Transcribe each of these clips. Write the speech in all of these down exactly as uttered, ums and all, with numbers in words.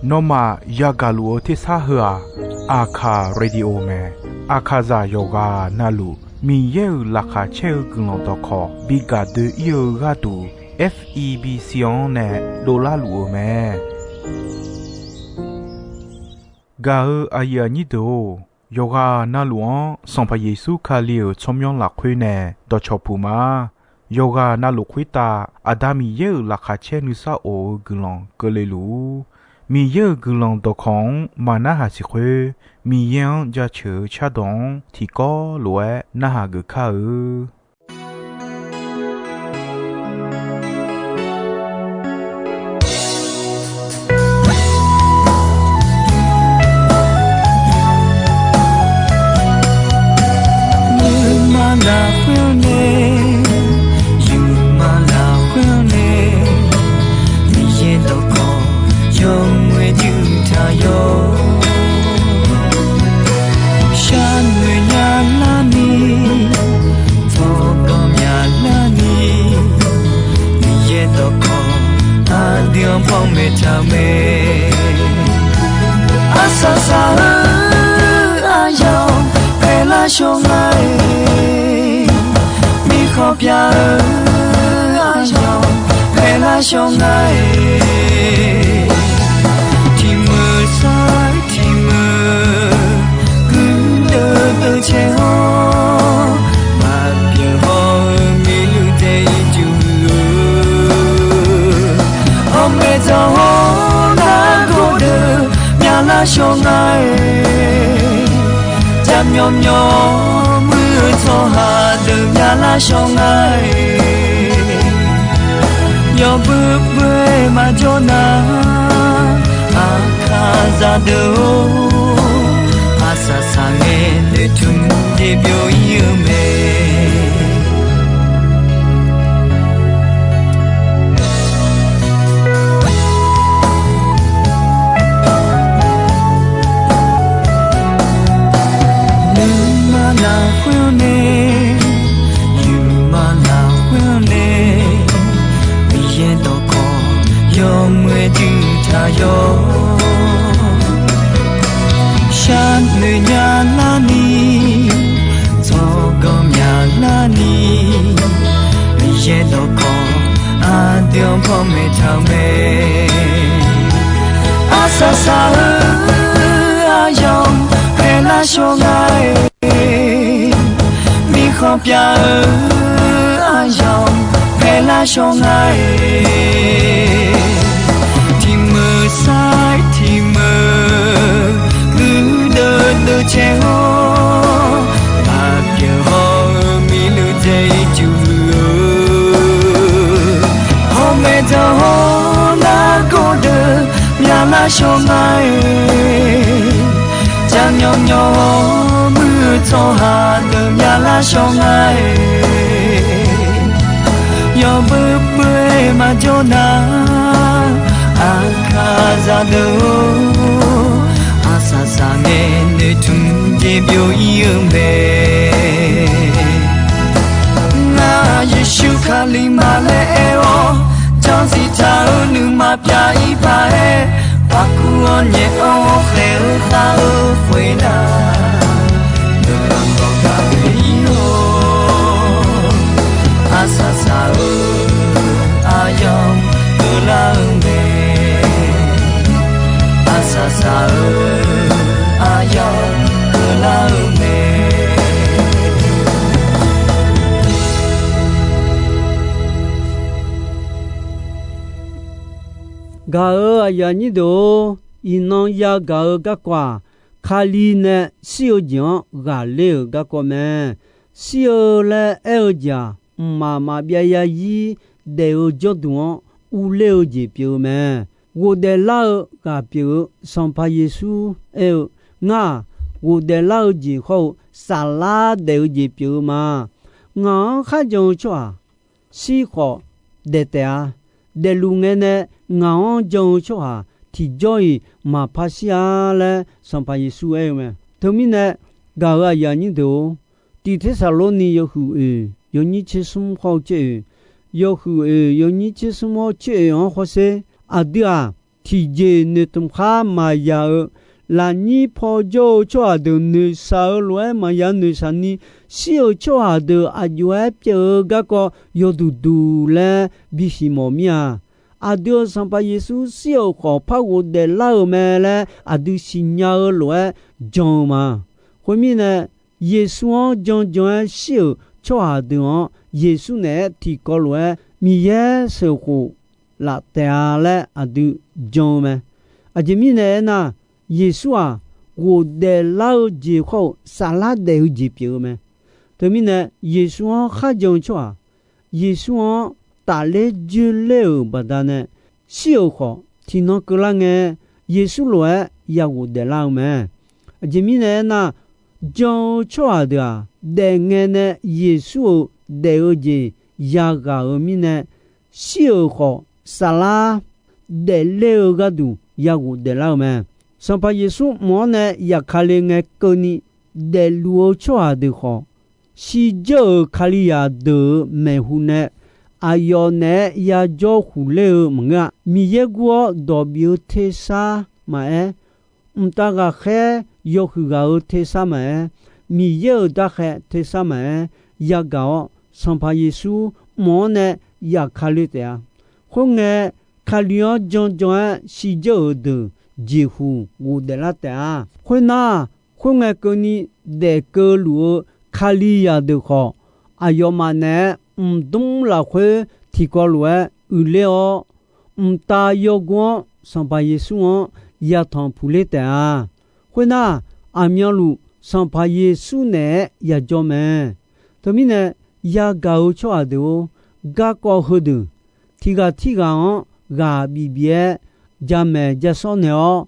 Nawmaf yagaq luf-eu tersar heu-aq, Aqkaq Radio mae. Aqkaqzaq yawqghaq navluf Miqyaer-euq laqkhaq caer-eu guiqlanq dawqkawq bi gaq doe-ir-eu gharduq, F E B C-anr nae dovlar luf-eu mae. Gaq-eu aqyuif aqnyir deuq-or, yawqghaq navluf-anr Sanqpaq Yeqsur Kali-euq tsawrmyanr lafkhoer nae dawqcawq puq ma. Yawqghaq navluf khoertav Aqda Miqyaer-euq laqkhaq caer nuisar of-eu guiqlanq keuvle luf-ur. Miqyaer-euq guiqlanq dawqkawq-anr maqnarhaq siq khoer, Miqyaer-anr jaceuq-eu cardawq-anr tiqkawv lof-aer narhaq geuf kar-eu. Nuima lafkhoer-anr nae, yawqma lafkhoer-anr nae, Miqyaer dawqkawq yawmuiq-aer juq taq yawr. Sharnoeq nya larni, tsawrganr mya larni, Miqyaer dawqkawq aqdui-anr panmaeq taq-eu mae. Arsaq saq-eu aryamq paeqlar shawr nga-iq, mirkhanq pyav-eu aryamq paeqlar shawr nga-iq, tiq meuq sar tiq meuq guirdeuv deuv caer-awr, maqpyeuf haw-eu miqluq dae-ir juq-eu, hawmaeq dzaq-awr nargawr deuq myavlar shawr nga-iq, jaqmyawf myawf muir-eu tsawrhaq deuq myavlar shawr nga-iq, yawbui bui-aer maqjawr nar, Aqkaqzaq deuq-or, arsaq saq ngae noeqtmq jeq byov-ir-eu mae. Nuima lafkhoer-anr nae, yawqma lafkhoer-anr nae, Miqyaer dawqkawq yawmuiq-aer juq taq yawr. Sharnoeq nya larni, tsawrganr mya larni, Miqyaer dawqkawq aqdui-anr panmaeq taq-eu mae. Arsaq saq-eu aryamq paeqlar shawr nga-iq, mirkhanq pyav-eu aryamq paeqlar shawr nga-iq, tiq meuq sar tiq meuq guirdeuv deuv caer-awr, maqpyeuf haw-eu miqluq dae-ir juq-eu, hawmaeq dzaq-awr nargawr deuq myavlar shawr nga-iq, jaqmyawf myawf muir-eu tsawrhaq deuq myavlar shawr nga-iq, yawbui bui-aer maqjawr nar, Aqkaqzaq deuq-or, arsaq saq ngae noeqtmq jeq byov-ir-eu mae. Ngar Yeqsur Kali ma laer aer-awr, janrziq taq-eu nuima pyav-ir paq-aer, paqkuv-anr nyaef-awr khaeq-eu khav-eu khoernar, nuima dawq gaq-ir-awr, arsaq saq-eu aryamq keuvlar-eu mae. Arsaq saq-eu aryamq keuvlar-eu mae. Gaq-euq aqyuif aqnyir deuq-or, iqnan yagaq-eu garkawv-aq, Kali nae shir-eu jeq-anr ghaqler-euq garkawv mae. Shir-eu laer aer-eu jeq-aq, mqmaq maqbyav yarzir daef-eu jawrduq-anr uvler-eu jeq pyeuf-eu mae. Ghofdaef lar-eu ghaq pyeuf-eu Sanqpaq Yeqsur aer-eu, Ngar-aq, ghofdaef lar-eu jeq hawr-eu saflar daef-eu jeq pyeuf-eu ma. Ngaq-anr kharjan-eu tsawrhaq shir khawf daef taef-a. Daefluf ngae nae ngaq-anr jan-eu tsawrhaq tiqjawr-iq maqpar shir-a laer Sanqpaq Yeqsur aer-eu mae. Teumirnae, gaq-euq aqyuif aqnyir deuq-or, Tiq Tersaqlorni yawhuiq oeq yawnyir tser smr hawr-eu tser oeq, yawhuiq oeq yawnyir tser smr hawr-eu tser oeq-anr hawsher. Aqdui-aq, tiqjeq noeqtmq khar maqya-eu, lafnyir paw jawr-eu tsawrhaq deuq noeqshaq-eu lof-aer maqya noeqshaq ni, shir-euq tsawrhaq deuq aqjox-aer pyeuf-eu garkawv yawduq duq laer bisiq mawf mir-a. Aqdui-euq Sanqpaq Yeqsur shir-euq khawf par ghofdaef lar-euq mae laer aqdui siqnya-eu lof-aer jan-eu ma. Khoermirnae, Yeqsur-anr janjan-aer shir-euq tsawrhaq deuq-anr Yeqsur naeq-aer tiqkawv lof-aer Miqyaer sheuqkhof laf taef-a laer aqdui jan-eu mae. Aqjeq mirnae aernar, Yeqsur-aq, ghofdaef lar-eu jeq khawr-eu saflar daef-eu jeq pyeuf-eu mae. Teumirnae, Yeqsur-anr kharjan-eu tsawrhaq, Yeqsur-anr tafler joerler-euq baqdanae, shir-euq khawf tiqnan keuvlar ngae, Yeqsur lof-aer ya ghofdaef lar-eu mae. Aqjeq mirnae aernar, jan-eu tsawrhaq deuq-aq, daefngae nae Yeqsur-euq daef-eu jeq yaghaq-euq mirnae, shir-euq khawf saflar daefler-eu gharduq ya ghofdaef lar-eu mae. Sanqpaq Yeqsur mq-anr nae yaf Kali ngae keuvni daefluf-eu tsawrhaq deuq khawf, shirdzeur-euq Kalizaq deuq-euq maeqhu nae aqyawf naeq-aer yajawr huqler-eu maqngeur-a. Miqyaer gur-awr dawq bif-eu tersar maqaer, mqtav ghaqkhaer yawhuiq ghaq-eu tersar maqaer, Miqyaer-euq darkhaev tersar maqaer, yagaq-awr Sanqpaq Yeqsur mq-anr nae yaf Kali taef-a. Khoerngae, Kali-anr janjan-aer shirdzeur-euq deuq jeqhuq ghofdaef lar taef-a. Khoernar, khoerngae keuvni daefkeuv luf-eu Kalizaq deuq khawf, aqyawfmaf naeq-aer mqdmr lafkhoer tiqkawv lof-aer uiqler-awr, mqtav yawgor-anr Sanqpaq Yeqsur-anr yatanq puqler taef-a. Khoernar, aqmyanluf Sanqpaq Yeqsur naeq-aer yajawr mae. Teumirnae, yagaq-eu tsawrhaq deuq-or, garkawv heudeuq tiqghaq tirghaq-anr ghaq bif bif-aer jamaeq jasawr naeq-awr,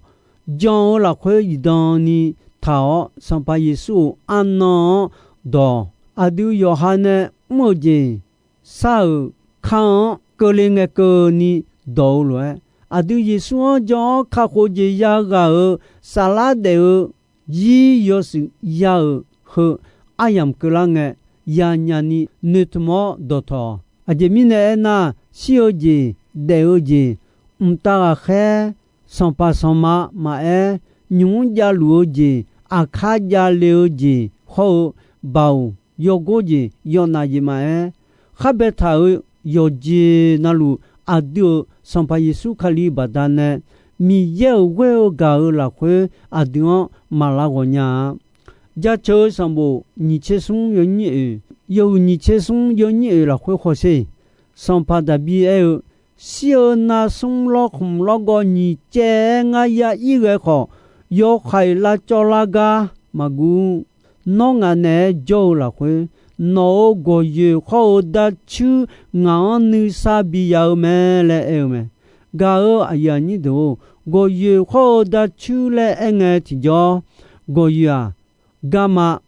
jan-eu lafkhoer zifdan ni taq-awr, Sanqpaq Yeqsur-euq arnan-anr dawq, aqdui yawqha nae mr-eu jeq, sar-euq kar-anr keuvle ngae keuvni dawq-eu lof-aer, aqdui Yeqsur-anr jan-awr kakhof jeq yaghaq-euq saflar daef-eu zir yawshuif ya-euq heu aryamq keuvlar ngae, yanyaf ni noeqtmq-awr dawqtawq. Aqjeq mirnae aernar, shir-eu jeq, daef-eu jeq, mqtav ghaqkhaer, sanqpaq sanqma maqaer, nymq mr javluf-eu jeq, aqkar javle-eu jeq hawr-eu, baoq, yawgor jeq, yawnaf jeq maqaer, khar baetaq-euq yawqjeq navluf, aqdui-euq Sanqpaq Yeqsur Kali baqdanae, Miqyaer-euq ghoer-eu gaq-eu lafkhoer aqdui-anr maq lav ghawq nya-a. Jaceuq-eu sanqbof nyiq tser smr yawnyir oeq, yawhuiq nyiq tser smr yawnyir oeq lafkhoer hawsher. Sanqpaq Daqbir aer-eu, shir-eu nar smr lawrkhmq lawrgawv nyiq caev-aer ngar ya ir ghae khawf, yawhaiq lavcawv lar gar maqguv. Nawr ngaq naeq-aer jawr-eu lafkhoer, nawq-euq gawqyoeq hawr-eu darcuir ngaq-anr nuisar bi ya-eu mae laer aer-eu mae. Gaq-euq aqyuif aqnyir deuq-or, gawqyoeq hawr-eu darcuir laer aerngae tiqjawr, gawqyoeq-aq, garma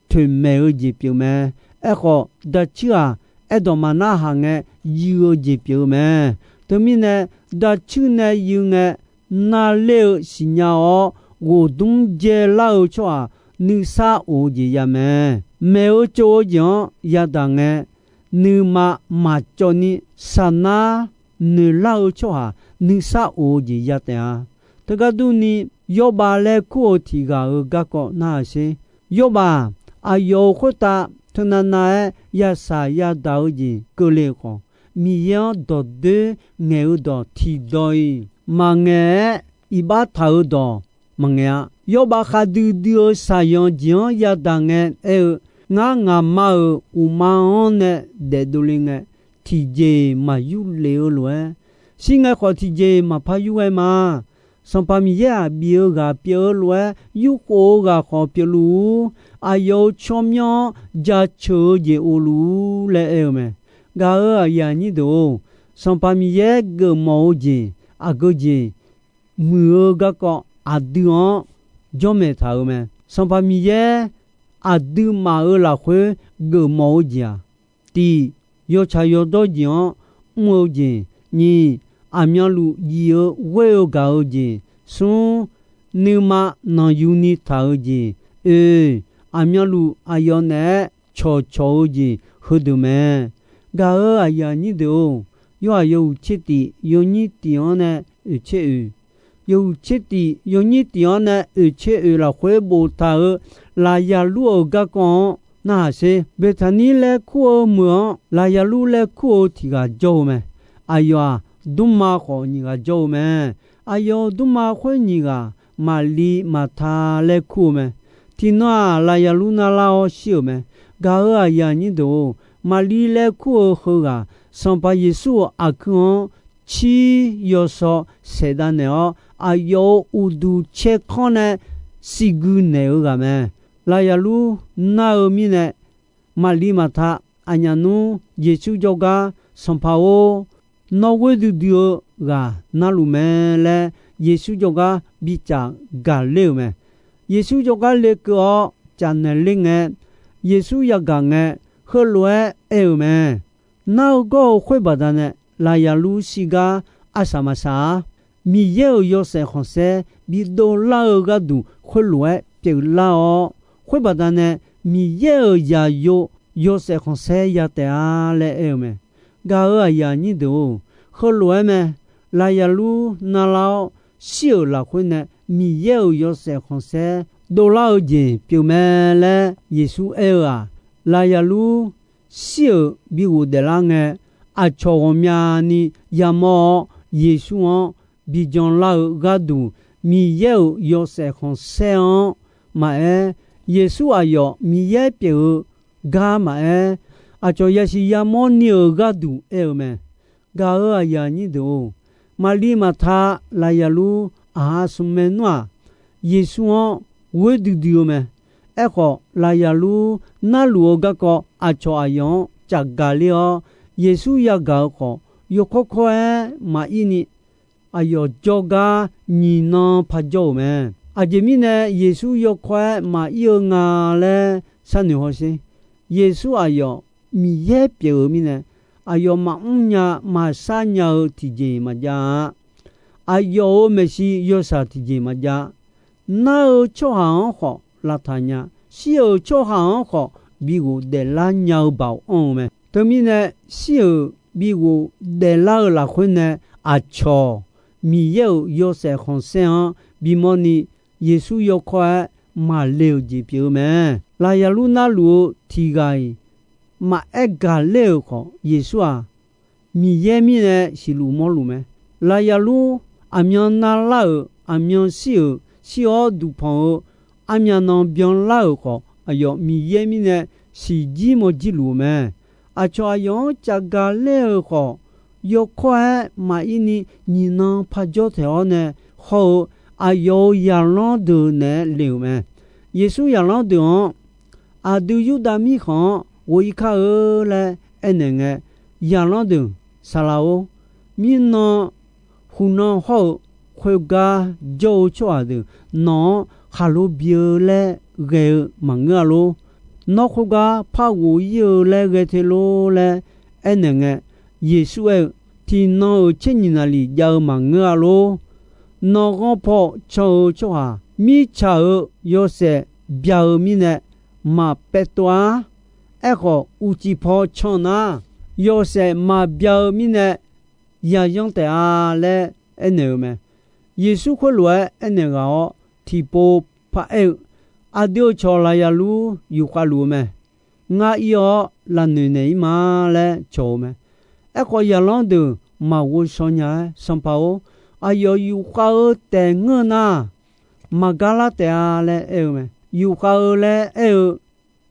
toeqmaeq-eu jeq pyeuf mae. Aerkhawf, darcuir-aq, aerdawq maqnar haq ngae yuiv-eu jeq pyeuf-eu mae. Teumirnae, darcuir nae yuiv ngae, narler-eu siqnya-awr, ghof dmr jaelar-eu tsawrhaq nuisar of-eu jeq ya mae. Maeq-eu tsov-eu jeq-anr yadaq ngae, nuima maqcawv ni saqnar noeqlar-eu tsawrhaq nuisar of-eu jeq ya taef-a. Teugar durni, Yawrbav laer kur-eu tiq ghaq-euq garkawv narhaq sher. Yawrbav-aq, aqyawf-euq khoertav teunavnav-aer yasaq yadaq-eu jeq keuvle-eu khawf, Miqyaer-anr dawqdoer ngaeq-eu dawq tiqdawq-iq maqngaeq-aer, iqbax taq-eu dawq maqngaeq-a. Yawrbav khavdui dui-eu shaqzanq jeq-anr yadaq ngae aer-eu, Ngar, ngaqma-euq uqma-anr nae daefdov le ngae, tiqjeq-iq maq yurlef-eu lof-aer, shir ngae khawf tiqjeq-iq maqpar yurghae ma. Sanqpaq Miqyaer-aq, bif-eu ghaq pyeuf-eu lof-aer, yurkhof-eu ghaq khawf pyeufluf-ur. Aqyawf-euq tsawrmyanr-anr jaceuq-eu jeq of luf-ur laer aer-eu mae. Gaq-euq aqyuif aqnyir deuq-or, Sanqpaq Miqyaer geufmawf-eu jeq, aqgeu jeq muiq-eu garkawv aqdui-anr jawr maeqtaq-euq mae. Sanqpaq Miqyaer aqduimaf-euq lafkhoer geufmawf-eu jeq-aq, tiq, yawtsaq yawdawr jeq-anr mr-eu jeq, nyiq, aqmyanluf jif-eu ghoer-eu gaq-eu jeq, smr, nuima nanqyuni taq-eu jeq, oe, aqmyanluf aqyawf naeq-aer cawqcawq-eu jeq heudeuq mae. Gaq-euq aqyuif aqnyir deuq-or, yawhaq yawhuiq tser tif yawnyir tif-anr nae oeqtser oeq, yawhuiq tser tif yawnyir tif-anr nae oeqtser oeq lafkhoer boftaq-euq Laqyaqlur-euq garkawv-anr narhaq sher. Beqtaqnir laer kur-eu meuq-anr Laqyaqlur laer kur-eu tiq ghaq jawr-eu mae. Aqyawf-aq, dmrma khawf nyiq ghaq jawr-eu mae. Aqyawf-euq dmrma khoer nyiq ghaq, Maqli, Maqta laer kur-eu mae. Tiqnan-aq, Laqyaqlur narlar-awr shir-euq mae. Gaq-euq aqyuif aqnyir deuq-or, Maqli laer kur-eu heughaq, Sanqpaq Yeqsur-euq aqkuir-anr cir yawsaw saeqdav naeq-awr, aqyawf-euq uqduq caerkanr nae siqgui naeq-eu ghaq mae. Laqyaqlur nar-eu mirnae, Maqli Maqta aqnyaf nmr Yeqsur jawrgar, Sanqpaq-or, nawr ghoer duidui-eu ghaq narluf mae laer, Yeqsur jawrgar bicaf gaqler-euq mae. Yeqsur jawrgar lekeuv-awr caf naeq ler ngae, Yeqsur yagaq ngae, heulof-aer aer-eu mae. Nar-eu gawr-eu khoer baqdanae, Laqyaqlur shirgar arsaq maqsaq-ar. Miqyaer-euq yawshaef khanqsaer bidov lar-eu gharduq khoerlof-aer pyeuflar-awr, khoer baqdanae Miqyaer-euq zaqyo yawshaef khanqsaer ya taef-a laer aer-eu mae. Gaq-euq aqyuif aqnyir deuq-or, heulof-aer mae. Laqyaqlur narlar-awr shir-euq lafkhoer nae Miqyaer-euq yawshaef khanqsaer dovlar-eu jeq pyeuf mae laer Yeqsur aer-eu-aq, Laqyaqlur shir-euq bi ghofdaef lar ngae, aqcawq ghawqmyani yamawr-awr Yeqsur-anr bijan lar-eu gharduq, Miqyaer-euq yawshaef khanqsaer-anr maqaer, Yeqsur aqyawf Miqyaer pyeuf-eu gar maqaer, aqcawq yasiq yamawr ni-euq gharduq aer-eu mae. Gaq-euq aqyuif aqnyir deuq-or, Maqli Maqta Laqyaqlur aqha smq maernmr-aq, Yeqsur-anr ghoer duidui-eu mae. Aerkhawf, Laqyaqlur narluf-eu garkawv aqcawq aqyawf-anr caf gaqler-awr, Yeqsur yagaq-eu khawf, yawkawr kawr-aer maqir ni aqyawf jawrgar nyiq nan parjawr-euq mae. Aqjeq mirnae Yeqsur yawkawr-aer maqir-eu nga laer sharnoeq hawsher. Yeqsur aqyawf Miqyaer pyeuf-eu mirnae, aqyawf maqmr nya maqshar nya-eu tiqjeq maqjav-a. Aqyawf-euq maeqshi yawshaq tiqjeq maqjav. Nar-eu tsawrhaq-anr khawf lavtaq nya. Shir-euq tsawrhaq-anr khawf bi ghofdaef lar nya-eu baoq anr-eu mae. Teumirnae, shir-euq bi ghofdaef lar-eu lafkhoer nae aqcawq Miqyaer-euq yawshaef khanqsaer-anr bimawr ni Yeqsur yawkawr-aer maqle-euq jeq pyeuf-eu mae. Laqyaqlur narluf-eu tiq ghaq-iq maqaer gaqler-euq khawf, Yeqsur-aq, Miqyaer mirnae siqluf mawrluf mae. Laqyaqlur aqmyan navlar-euq, aqmyan shir-euq, shir-awr duqpanq-eu, armyavnan byanlar-euq khawf, aqyawf Miqyaer mirnae siqjir mawrjir luf-eu mae. Aqcawq aqyawf-anr caf gaqler-euq khawf, yawkawr-aer maqir ni nyiq nan parjawr taeq-awr nae hawr-eu, aqyawf-euq zaqlanr deuq naeq-aer le-euq mae. Yeqsur zaqlanr deuq-anr, Aqdui Yurdav mirkhanq-anr ghof-ir kar-eu laer aernaeq ngae, zaqlanr deuq, Saqlaq-or, mirnan huqnan hawr-eu khoergar jawr-eu tsawrhaq deuq nawq-anr khaqlo bi-eu laer ghae-eu maqngeur-a lor. Nawr khoergar par ghof-ir-eu laer ghae te lor laer aernaeq ngae, Yeqsur aer-eu, Tiqnan-euq tser nyiq naqliq jav-eu maqngeur-a lor. Nan'ghanr paw can-eu tsawrhaq, mirtsaq-euq yawshaef bya-eu mirnae maqpaev tov-ar. Aerkhawf, uqcif paw can nar, yawshaef maqbya-eu mirnae yayanr taef-a laer aernaeq-eu mae. Yeqsur khoerlof-aer aernaeq ghaq-awr, tiqpov paraer-eu, Aqdui-euq cawq Laqyaqlur yufkhav luf-eu mae. Ngar ir-awr lavnoeq naeq-ir ma laer cawq-eu mae. Aerkhawf, zaqlanr deuq maqghov shaw nya-aer, Sanqpaq-or, aqyawf yufkhav-eu taef ngeur nar, maqgar lar taef-a laer aer-eu mae. Yufkhav-eu laer aer-eu,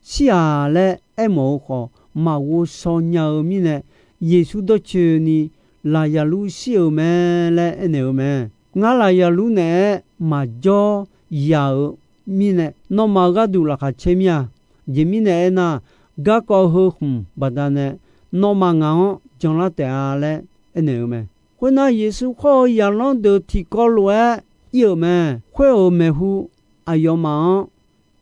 shir-aq laer aermawf-eu khawf, maqghov shaw nya-eu mirnae, Yeqsur dawrcoeni Laqyaqlur shir-euq mae laer aernaeq-eu mae. Ngar Laqyaqlur naeq-aer maqjawr yaq-euq mirnae, nawmaf gharduq laqkhaq caer mir-a. Aqjeq mirnae aernar, garkawv heu khmq baqdanae nawmaf ngaq-anr janlar taef-a laer aernaeq-eu mae. Khoernar, Yeqsur khawr-eu zaqlanr deuq tiqkawv lof-aer ir-euq mae. Khoer-euq maeqhu, aqyawfmaf-anr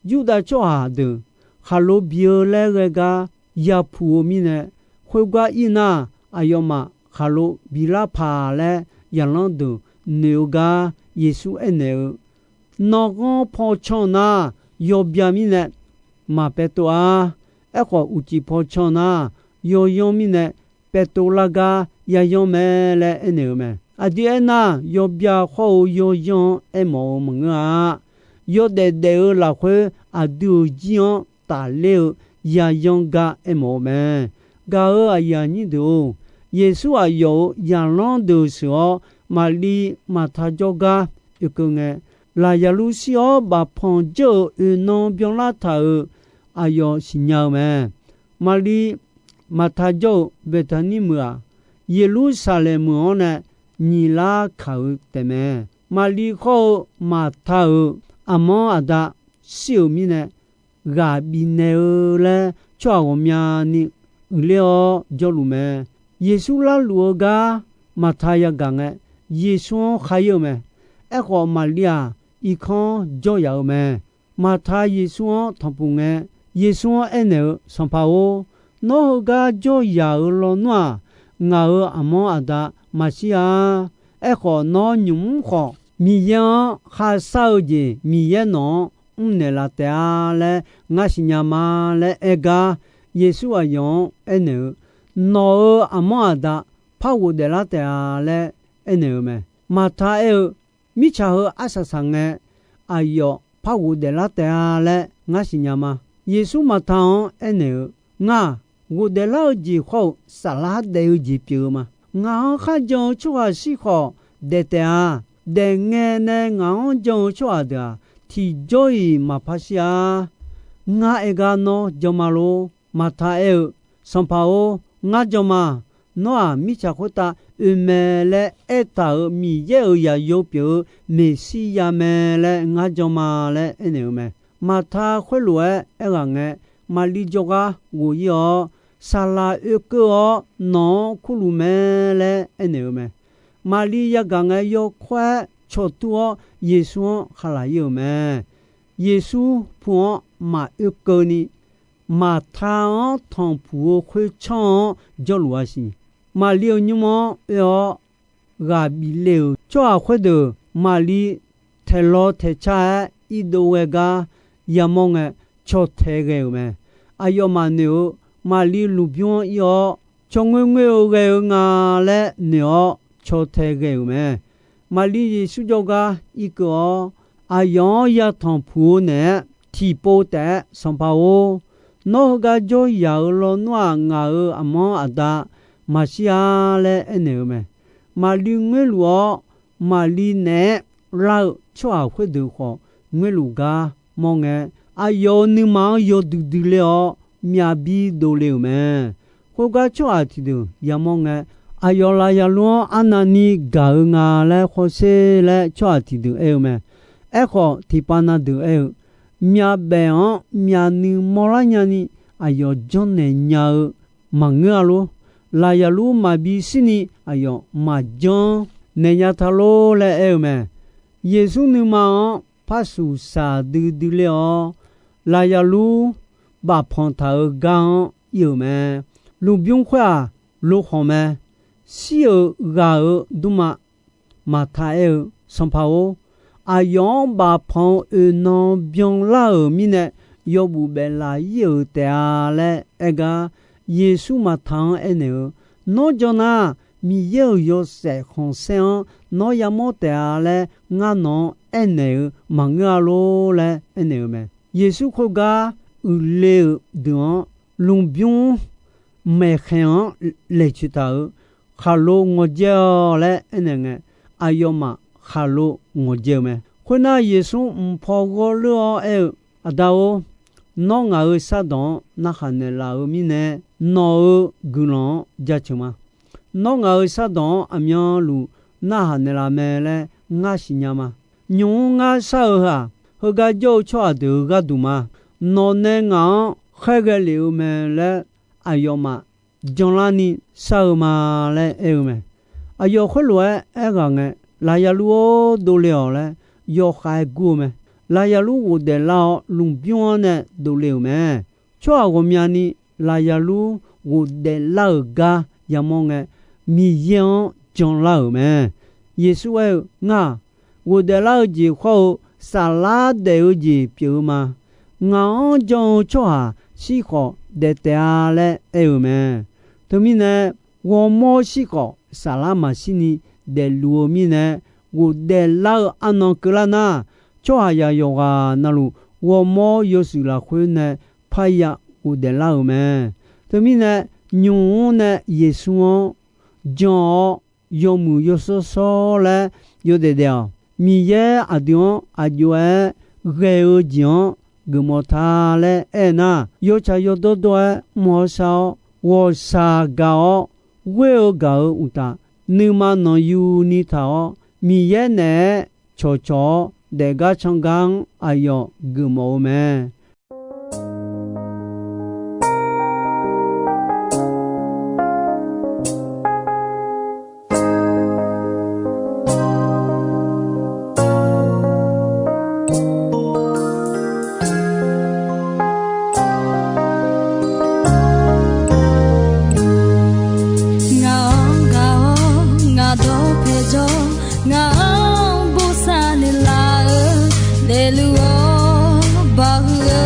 Yurdav tsawrhaq deuq khaqlo bi-eu laer ghae gar yapuq-eu mirnae, khoergar ir nar, aqyawfmaf khaqlo bilar paq laer zaqlanr deuq noeq-eu gar Yeqsur aernaeq-eu, Nan'ghanr paw can nar, yawbya mirnae maqpaev tov-ar. Aerkhawf, uqcif paw can nar, yawyanr mirnae paev tov lar gar yayanr mae laer aernaeq-eu mae. Aqdui aernar, yawbya khawr-eu yawyanr-anr aermawf-eu maqngeur-a. Yawdaef daef-eu lafkhoer aqdui-euq jir-anr tafler-eu yayanr gar aermawf-eu mae. Gaq-euq aqyuif aqnyir deuq-or, Yeqsur aqyawf-euq zaqlanr deuq sheuq-awr, Maqliv Maqta jawrgar oekeuv ngae, Laqzaqlur shir-awr bafpanq dzeur-euq oeqnan byanlar taq-euq aqyawf siqnya-eu mae. Maqliv Maqta jawr-eu Beqtaqnir meuq-aq, Yeqlursaqlaeq meuq-anr nae nyiq lar kaq-eu taefmae. Maqliv khawr-eu Maqta-euq aqmanr aqda shir-euq mirnae, ghaq bifnaeq-eu laer tsawrhaq ghawqmyani uiqler-awr jawrluf mae. Yeqsur larluf-eu gar Maqta yagaq ngae, Yeqsur-anr khar-ir-eu mae. Aerkhawf, Maqliv-aq, irkanr jawr yaf-eu mae. Maqta Yeqsur-anr tanqpuq ngae, Yeqsur-anr aernaeq-eu, Sanqpaq-or, nawr heugar jawr yaq-euq lawnmr-aq, ngaq-euq aqmanr aqda maqshir-a. Aerkhawf, nawr nymq mr khawf, Miqyaer-anr kharshar-eu jeq Miqyaer nawq-anr mrnaeq laf taef-a laer ngar siqnya ma laer aer gar, Yeqsur aqyawf-anr aernaeq-eu, Nawq-euq aqmanr aqda par ghofdaef lar taef-a laer aernaeq-eu mae. Maqta aer-eu, Mirtsaq heu arsaq saq ngae, aqyawf par ghofdaef lar taef-a laer ngar siqnya ma. Yeqsur Maqta-anr aernaeq-eu, Ngar-aq, ghofdaef lar-eu jeq khawr-eu saflar daef-eu jeq pyeuf-eu ma. Ngaq-anr kharjan-eu tsawrhaq shir khawf, daef taef-a. Daef ngae nae ngaq-anr jan-eu tsawrhaq deuq-aq, tiqjawr-iq maqpar shir-a. Ngar aer gar nawr jan ma lor. Maqta aer-eu, Sanqpaq-or, ngar jan ma. Nawr-aq, mirtsaq khoertav oe mae laer aertaq-euq Miqyaer-euq zaqyo pyeuf-eu Meqsirya mae laer ngar jan ma laer aernaeq-eu mae. Maqta khoerlof-aer aerghaq ngae, Maqliv jawrgar ghof-ir-awr, Saqlaq oekeuv-awr nawq-anr kurluf mae laer aernaeq-eu mae. Maqliv yagaq ngae, yawkawr-aer cawqtur-awr Yeqsur-anr khaqlaq-ir-euq mae. Yeqsur pu-anr maqoe keuvni, Maqta-anr tanqpuq-eu khoertsanr-anr jawrluf-a siq. Maqliv-euq nymr-anr oe-awr ghaq bif le-euq tsawrhaq khoerdeuq, Maqliv taeqlaw taeqcar-aer irdov ghae gar yamawr ngae, caw tae ghae-euq mae. Aqyawfmaf noeq-eu, Maqliv lmqbymr-anr ir-awr, caw ngoerngoer-eu ghae-eu nga laer noeq-awr, caw tae ghae-euq mae. Maqliv Yeqsur jawrgar irkeuv-awr, aqyawf-anr yatanq puq-eu naeq-aer tiqpov taef-aer, Sanqpaq-or, nawr heugar jawr yaq-euq lawnmr-aq, ngaq-euq aqmanr aqda maqshir-a laer aernaeq-eu mae. Maqliv ngoerluf-awr, Maqliv naeq-aer lar-eu tsawrhaq khoerdeuq khawf, ngoerluf gar mawr ngae, aqyawf-euq nuima-anr yawdui dui le-awr, myavbi dovle-euq mae. Khoergar tsawrhaq tiqdeuq yamawr ngae, aqyawf Laqzaqlur-anr arnavni gaq-eu nga laer hawsher laer tsawrhaq tiqdeuq aer-eu mae. Aerkhawf, tiqpav na deuq aer-eu, Myavbaef-anr myavnuiv mawrlar nyani aqyawf janrnaeq nya-eu maqngeur-a lor. Laqzaqlur maqbi shirni aqyawf maqjanr naeq nya ta lor laer aer-eu mae. Yeqsur nuima-anr par suqsaq duidui ler-awr, Laqzaqlur bafpanq taq-euq gar-anr ir-euq mae. Lmqbymr khoer-aq, lokhanq mae. Shir-euq ghaq-euq dmrma Maqta aer-eu, Sanqpaq-or, aqyawf-anr bafpanq-eu oeqnan byanlar-euq mirnae, yawbuf baef laf-ir-euq taef-a laer aer gar, Yeqsur Maqta-anr aernaeq-eu, Nawr jan nar, Miqyaer-euq yawshaef khanqsaer-anr nawr yamawr taef-a laer ngar nawq-anr aernaeq-eu maqngeur-a lor laer aernaeq-eu mae. Yeqsur khoergar uiqle-euq deuq-anr, lmqbymr maeqkhaeq-anr laeqcoeq taq-euq, Khaqlo ngawqdzae-awq laer aernaeq ngae, aqyawfmaf khaqlo ngawqdzae-eu mae. Khoernar, Yeqsur mq paw ghawrleur-awr aer-eu, Aqda-or, nawr ngaq-euq shardawq-anr narhaq naeqlaf-euq mirnae, nawq-euq guiqlanq-anr jaceuq ma. Nawr ngaq-euq shardawq-anr aqmyanluf narhaq naeqlaf mae laer ngar siqnya ma. Nymq-mr ngar shar-eu heu-aq, heugar jawr-eu tsawrhaq deuq-euq gharduq ma. Nawq nae ngaq-anr khaerghae lef-eu mae laer aqyawfmaf janlarni shar-eu ma laer aer-eu mae. Aqyawf khoerlof-aer aerghaq ngae, Laqzaqlur-or, dovle-awq laer yawkhav-aer gur-eu mae. Laqzaqlur ghofdaef lar-awr, lmqbymr-anr nae dovle-euq mae. Tsawrhaq ghawqmyani Laqzaqlur ghofdaef lar-euq gar yamawr ngae, Miqyaer-anr janlar-euq mae. Yeqsur aer-eu, Ngar-aq, ghofdaef lar-eu jeq khawr-eu saflar daef-eu jeq pyeuf-eu ma. Ngaq-anr jan-eu tsawrhaq shir khawf daef taef-a laer aer-eu mae. Teumirnae, ghawrmawr shir khawf saflar maqshirni daefluf-eu mirnae, ghofdaef lar-eu arnan keuvlar nar, tsawrhaqzaq yawqghaq navluf ghawrmawr yawshuif lafkhoer nae parya ghofdaef lar-euq mae. Teumirnae, nymq-mr nae Yeqsur-anr jan-awr, yawmuiq yawshawr shawr laer yawdaef daef-awq. Miqyaer aqdui-anr aq jov-aer ghae-eu jeq-anr geufmawf ta laer aernar, yawtsaq yawdawr dawr-aer mr-awr shar-awr, ghawqshaq gaq-awr ghoer-eu gaq-euq uqtaf, nuima nanqyuni taq-awr, Miqyaer naeq-aer cawqcawq-awr daefgar cangar-anr aqyawf geufmawf-eu mae. Ngaq-anr gaq-awr ngaq dawq paejaw, ngaq-anr bosav naeqlaf-eu daefluf-awr baqhuiq-eu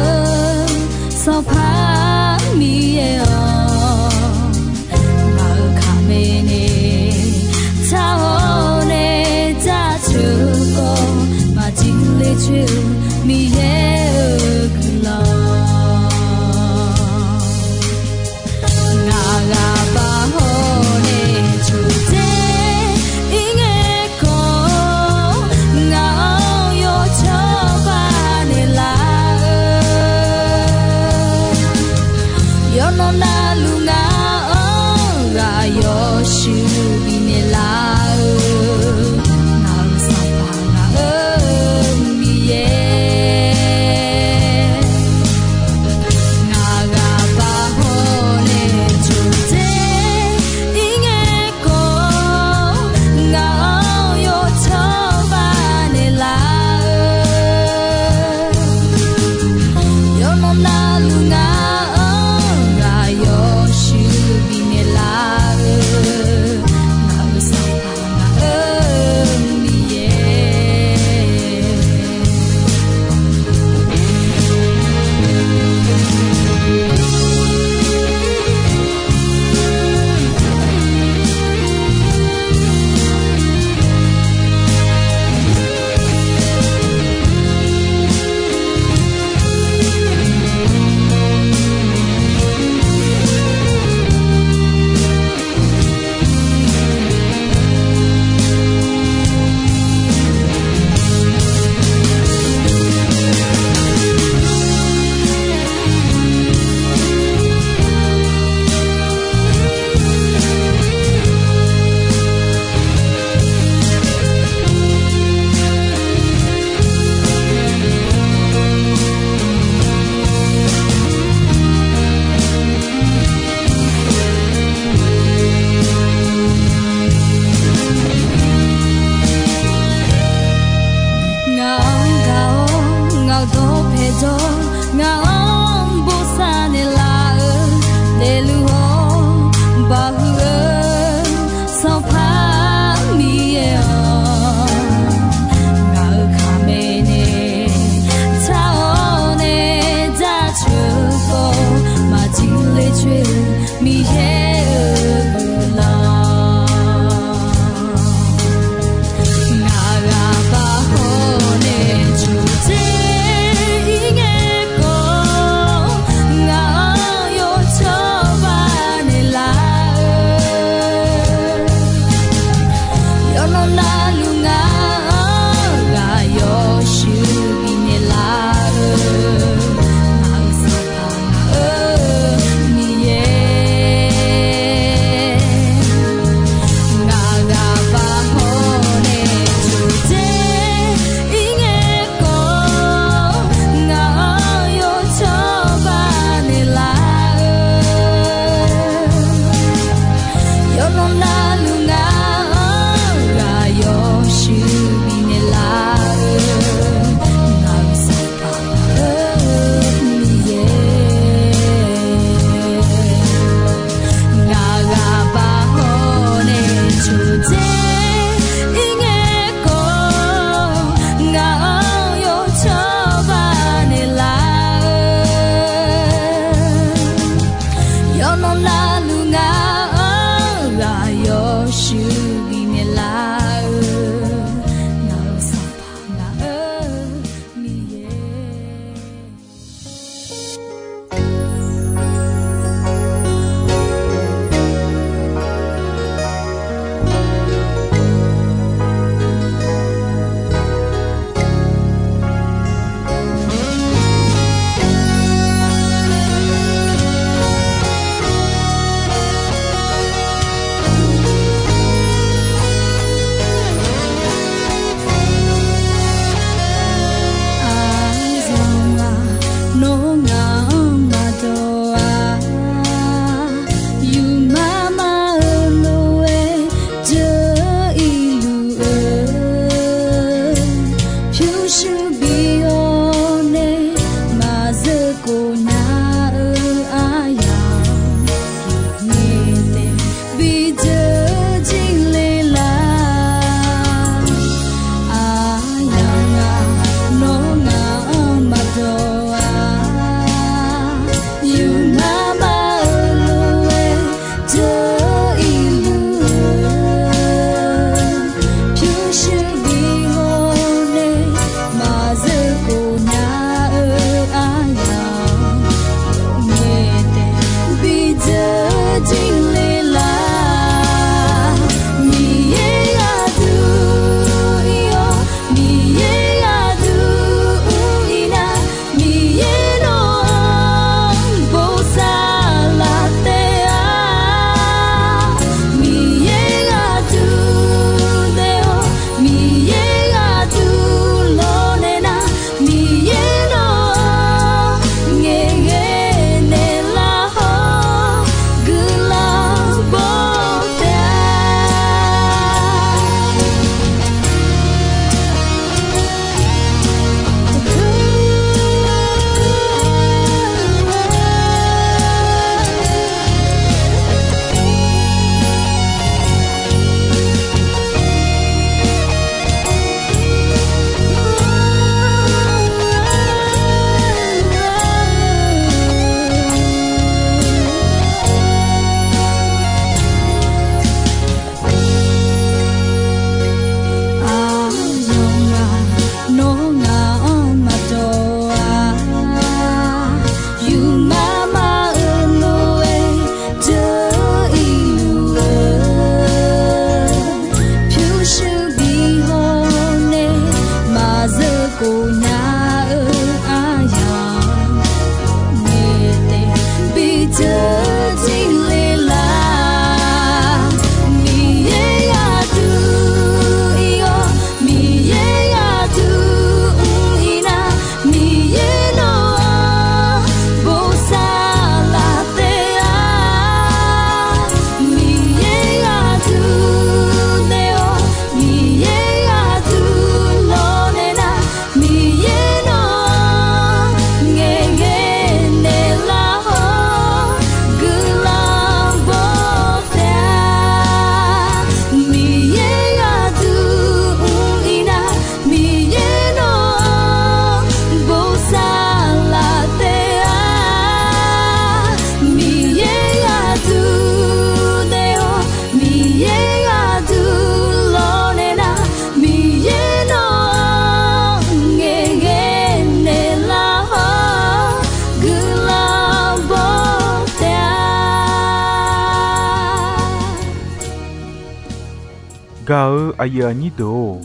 Gaq-eu aqyuif aqnyir deuq-or,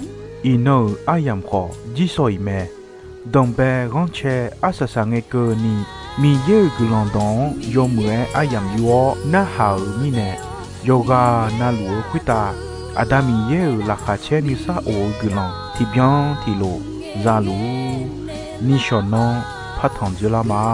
iqnan-euq aryamq khawf jirsawq iq mae. Danqbae ghanrcae arsaq saqngae keuvni, Miqyaer-euq guiqlanq dawq-anr yawmuiq-aer aryamq yur-awr narhaq-euq mirnae, yawqghaq navluf-eu khoertav Aqda Miqyaer-euq laqkhaq caer nuisar of-eu guiqlanq tiqbyan tiqlof za luf-ur. Nishawq nanr partanq dzeurlar ma.